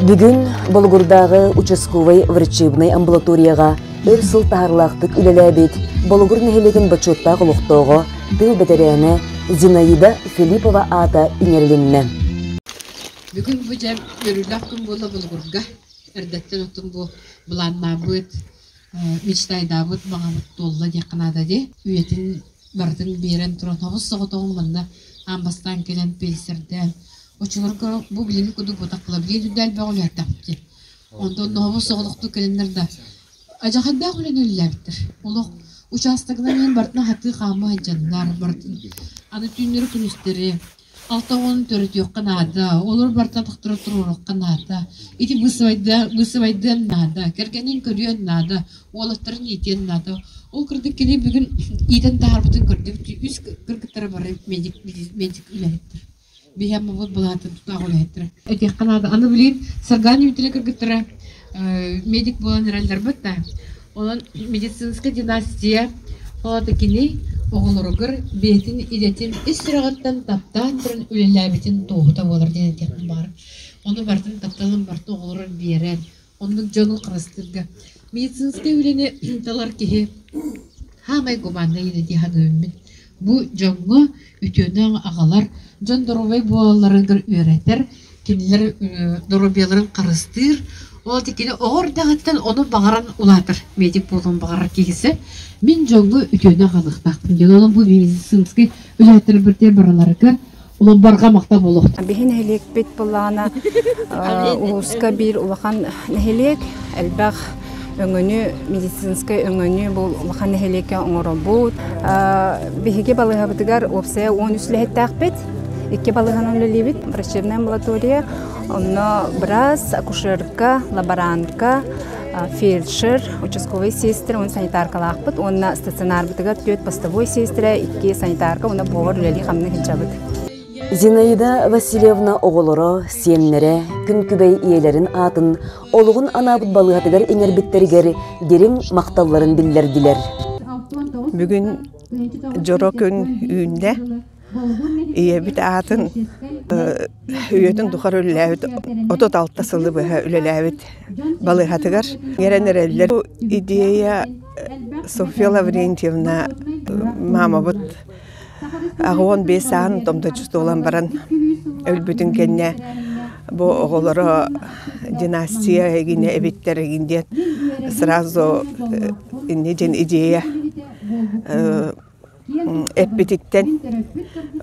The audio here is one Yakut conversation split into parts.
Бүгүн Болугурдааҕы участковай врачебнай амбулаторияҕа өр сыл таһарлаахтык үлэлээбит Болугур нэһилиэгин бочуоттаах олохтооҕо, тыыл бэтэрээнэ Зинаида Филиппова аата иҥэрилиннэ. Бүгүн бу дьэ үөрүүлээх күн буолла Болугурга. Эрдэттэн оттон бу былааннаабыт, мечтайдаабыт баҕабыт туолла диэххэ наада дии. Үйэтин барытын биэрэн туран хобус соҕотоҕун манна аан бастаан кэлэн пиэлсэрдээн Оччолорго бу билиҥҥи курдук буотахпыла билигин үрдэ элбэх үлэһиттэхпит. Онтон ноһобус соҕотохтук кэлэннэр да адьахайдаах үлэни үлэлээбиттэр. Олох учаастагынан иһэн барытын хатыы хаама сылдьаннар барытын аны түүннэри күнүстэри 60 төрөтүөххэ наада, олор барытын атахтара туруоруохха наада, ити бысыбайдыан наада, кэргэнин көрүөн наада, уолаттарын иитиэн наада. Ол курдук кини бүгүн иитэн таһаарбытын көрдүбүт. Үс кыргыттара бары медик, медик үлэһиттэр. Биһиэммит былаатын тутаах үлэһиттэрэ. Этиэххэ наада, аны билигин Сарган Дмитрий кыргыттара медик буолан эрэллэрбит да. Онон медицинскэй династия холото кини оҕолоругар бэйэтин идэтин ис сүрэҕиттэн таптаан туран үлэлээбитин туоһута буолар диэн этиэхпин баҕарабын. Ону барытын тапталын барытын оҕолорун биэрэн, оннук дьону харыстыырга. Медицинскэй үлэни талар киһи хаамай гуманнай идэ дии саныыбын. Бу дьоҥҥо үтүөнү аҕалар, дьон доруобай буолалларыгар үөрэтэр, кинилэр доруобуйаларын харыстыыр. Ол кини оҕо эрдэҕиттэн ону баҕаран улаатар, медик буолуон баҕарар киһисэ. Мин дьоҥҥо үтүөнү аҕалыахтаахпын диэн. Онон бу медицинскэй үлэһиттэр барыларыгар Улан барҕа махтал буолуохтун. Биһи нэһилиэкпит былаана улууска биир улахан нэһилиэк, элбэх өҥөнү, медицинскэй өҥөнү бу улахан нэһилиэккэ оҥоробут. Биһиги балыыһабытыгар уопсайа 13 үлэһиттээхпит. Икки балыыһанан үлэлиибит. Врачебная амбулатория, онно быраас, акушерка, лаборантка, фельдшер, участковый сестра уонна санитаркалаахпыт уонна стационарбытыгар түөрт постовой сестра, икки санитарка уонна повар үлэлии-хамныы сылдьабыт. Зинаида Васильевна оҕолоро, сиэннэрэ күн күбэй ийэлэрин аатын олоҕун анаабыт балыыһатыгар иҥэрбиттэригэр дириҥ махталларын биллэрдилэр. Бүгүн дьоро күн үүннэ. Ийэбит аатын үйэтин тухары үлэлээбит 36 сылы быһа үлэлээбит балыыһатыгар иҥэрэн эрэллэр. Бу идея Софья Лаврентьевна маамабыт 85 сааһын томточчу туолан баран өлбүтүн кэннэ бу оҕолоро династия эгинэ эбиттэр эгин диэн сразу инни диэн идея эппититтэн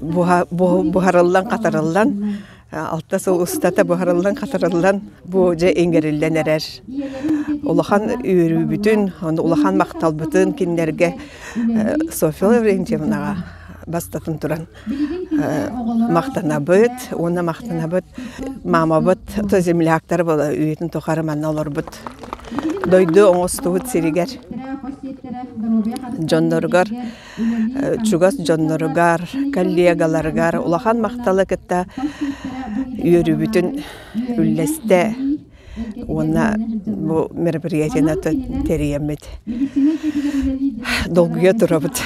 буһарыллан-хатарыллан алта сыл устата буһарыллан-хатарыллан бу дьэ иҥэриллэн эрэр. Улахан үөрүүбүтүн, улахан махталбытын кинилэргэ Софья Лаврентьевнаҕа бастатан туран махтанабыт уонна махтанабыт маамабыт земляктар буола үйэтин тухары манна олорбут дойду оҥостубут сиригэр дьонноругар чугас дьонноругар коллегаларыгар улахан махталы кытта үөрүүбүтүн үллэстэ уонна бу мероприятиены тэрийэммит долгуйа турабыт.